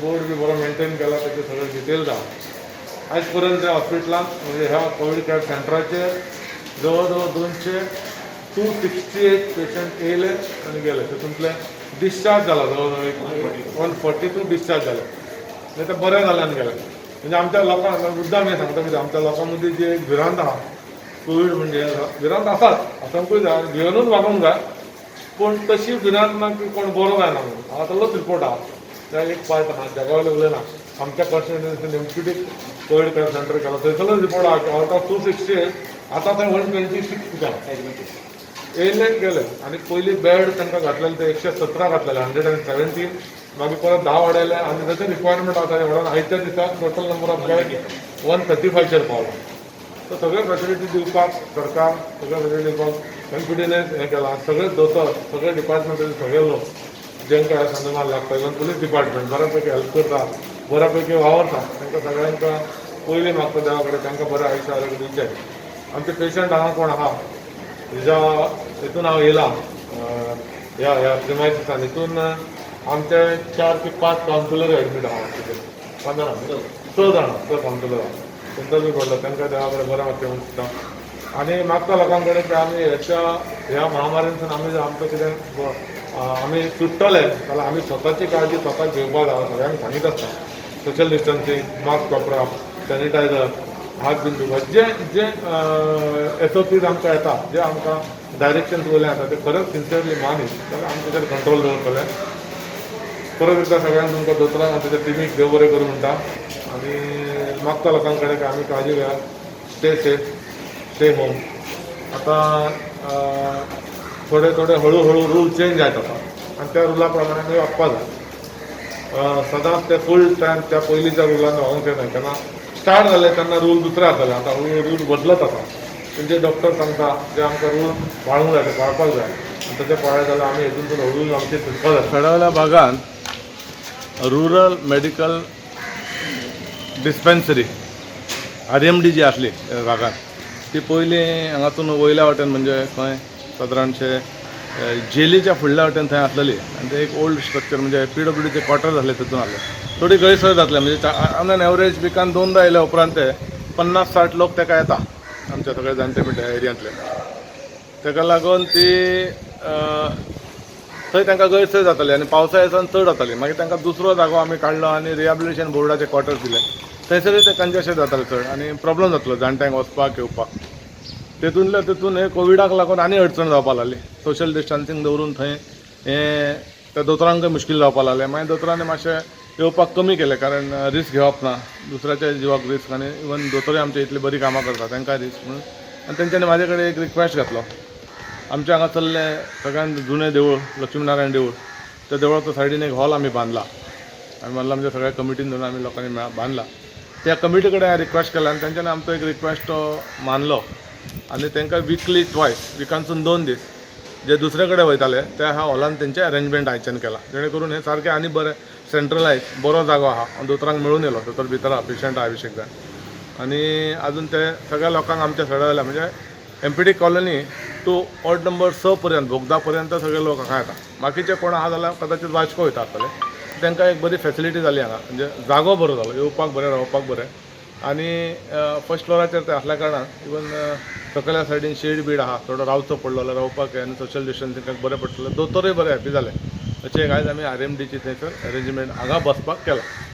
Board बी बरो maintain केला, तेचे सगळे डिटेल्स आहा. आयज पर्यंत त्या हॉस्पिटलांत, म्हणजे ह्या कोवीड केअर सेंटराचेर जवळ जवळ 200, 268 पेशंट येयले आनी गेले. तितूंतले डिस्चार्ज जाला जवळ जवळ एक 142 डिस्चार्ज जाले, म्हणजे ते बरे जाले आनी गेले. म्हणजे आमच्या लोकांक मुद्दाम हें सांगता कितें, आमच्या लोकां मदीं जी एक भिरांत आहा, कोवीड म्हणजे भिरांत आसाच, आसूंकूय जाय, भियेनूच वागूंक जाय, पूण तशी भिरांत ना की कोण बरो जायना म्हणून. हांगा तसलोच रिपोर्ट आहा. त्या एक पार्ट आहा, जगा वयले उलयना, आमच्या कॉन्स्टिट्युएन्सीन एमपीटी कोवीड केअर सेंटर केला, थंयसरलोच रिपोर्ट आहा की आवट ऑफ 268 आतां थंय 126 कितें येयले गेले. आनी पयलीं बेड तांकां घातलेले ते 117 घातलेले, 117, मागीर परत 10 वाडयले आनी जशें रिक्वायरमेंट आसा ते वाडोवन आयच्या दिसाक total number of bed 135चेर पावला. तर सगळे फॅसिलिटी दिवपाक सरकार, सगळे फॅसिलिटी दिवपाक एमपीटीने हें केलां. सगळे दोतोर, सगळे डिपार्टमेंटाचे सगळे लोक जेंकां ह्या संदर्भात लागता, इवन पुलीस डिपार्टमेंट बऱ्या पैकी हेल्प करता, बऱ्या पैकी वावरता. तांकां सगळ्यांक पयलीं मागता देवा कडेन, तांकां बरें आयुश्य आरोग्य दिवचें. आमचे पेशंट हांगा कोण आहा, हेज्या हितून हांव येयला ह्या ह्या प्रिमायसिसान, हितून आमचे चार ते पांच कावन्सिलर एडमीट आहा तितून. पांच जाणां, स जाणां, स कावन्सिलर आहा. तांकां बी पडलो, तांकां देवा कडेन बरें मागचें म्हणून चिंत्ता आनी मागता लोकां कडेन की आमी हेच्या ह्या महामारींतसून आमी आमकां कितें आमी सुट्टले जाल्यार आमी स्वताची काळजी स्वताक घेवपाक जाय. सगळ्यांक सांगीत आसता, सोशल डिस्टन्सींग, मास्क वापरप, सॅनिटायझर, हात बीन धुवप, जे जे एसओपीज आमकां येता, जे आमकां डायरेक्शन्स वयले येता, ते खरेंच सिन्सियरली मानीत जाल्यार आमी ताचेर कंट्रोल दवरतले. परत एकदां सगळ्यांक, तुमकां दोतोरांक आनी ताच्या टिमीक देव बरें करूं म्हणटा आनी मागता लोकां कडेन की आमी काळजी घेयात. Stay safe, stay home. आतां थोडे थोडे हळू हळू रूल चेंज जायत आसा आनी त्या रुला प्रमाणे आमी वागपाक जाय. सदांच ते फूल टायम त्या पयलींच्या रुलान वागूंक जायना. केन्ना स्टार्ट जाले तेन्ना रूल दुसरे आसताले, आतां हळू रूल बदलत आसा. म्हणजे डॉक्टर सांगता जे आमकां रूल पाळूंक जाय, ते पाळपाक जाय आनी तशें पाळ्ळें जाल्यार आमी हेतून हळू आमची सुटका जाता. सडवल्या भागान rural medical dispensary, RMD जी आसली ह्या भागान, ती पयलीं हांगासून वयल्या वाटेन, म्हणजे खंय सादारणशे जेलीच्या फुडल्या वाटेन थंय आसलेली. आनी ते एक ओल्ड स्ट्रक्चर, म्हणजे पीडब्ल्यूडीचे क्वॉर्टर जाल्ले, तितून आसले. थोडी गैरसोय जातले, म्हणजे ऑन एन एवरेज विकान दोनदा येयल्या उपरांत ते 50-60 लोक तेका येता, आमच्या सगळे जाणटे म्हणटा एरियांतले. तेका लागून ती थंय तांकां गैरसोय जाताली आनी पावसा दिसान चड जाताली. मागीर तांकां दुसरो जागो आमी काडलो आनी रिहेबिलिटेशन बोर्डाचे क्वॉर्टर्स दिले. थंयसरूय ते कंजेशन जातालें चड आनी प्रॉब्लम जातलो जाणट्यांक वचपाक येवपाक. तेतूंतल्या तेतून हे कोविडाक लागून आनी अडचण जावपाक लागली. सोशल डिस्टन्सींग दवरून थंय हें त्या दोतोरांकय मुश्कील जावपाक लागलें. मागीर दोतोरांनी मातशें येवपाक कमी केलें, कारण रिस्क घेवप ना, दुसऱ्याच्या जिवाक रिस्क आनी इवन दोतोरूय आमचे इतली बरी कामां करता, तांकां रिस्क म्हणून. आनी तेंच्यांनी म्हाजे कडेन एक रिक्वेस्ट घातलो. आमच्या हांगासरलें सगळ्यांत जुनें देवूळ लक्ष्मीनारायण देवूळ, त्या देवळाच्या सायडीन एक हॉल आमी बांदला. आमी बांदला म्हणजे सगळ्या कमिटीन धरून आमी लोकांनी बांदला. त्या कमिटी कडेन हांवें रिक्वेस्ट केला आनी तेंच्यांनी आमचो एक रिक्वेस्ट तो मानलो आनी तांकां विकली ट्वायस, विकांतसून 2 दीस जे दुसरे कडेन वयताले त्या ह्या हॉलान तेंचें अरेंजमेंट आयच्यान केलां, जेणे करून हें सारकें आनी बरें सेंट्रलायज बरो जागो आहा आनी दोतोरांक मेळून येयलो. दोतोर भितर आहा, पेशंट आहा विशेक जाण. आनी अजून ते सगळ्या लोकांक आमच्या सगळ्या, म्हणजे MPT colony to ward number 6 पर्यंत, बोगदा पर्यंत सगळे लोक हांगा येता. बाकीचे कोण आहा जाल्यार कदाचित वास्को वयता आसतले. तांकां एक बरी फेसिलिटी जाली हांगा, म्हणजे जागो बरो जालो, येवपाक बरें, रावपाक बरें. आनी फर्स्ट फ्लोराचेर ते आसल्या कारणान इवन सकयल्या सायडीन शेड बीड आहा, थोडो रावचो पडलो जाल्यार रावपाक आनी सोशल डिस्टन्सिंगाक बरें पडटलें. दोतोरूय बरे हॅपी जाले. अशें एक आयज आमी आरएमडीची थंयसर अरेंजमेंट हांगा बसपाक केला.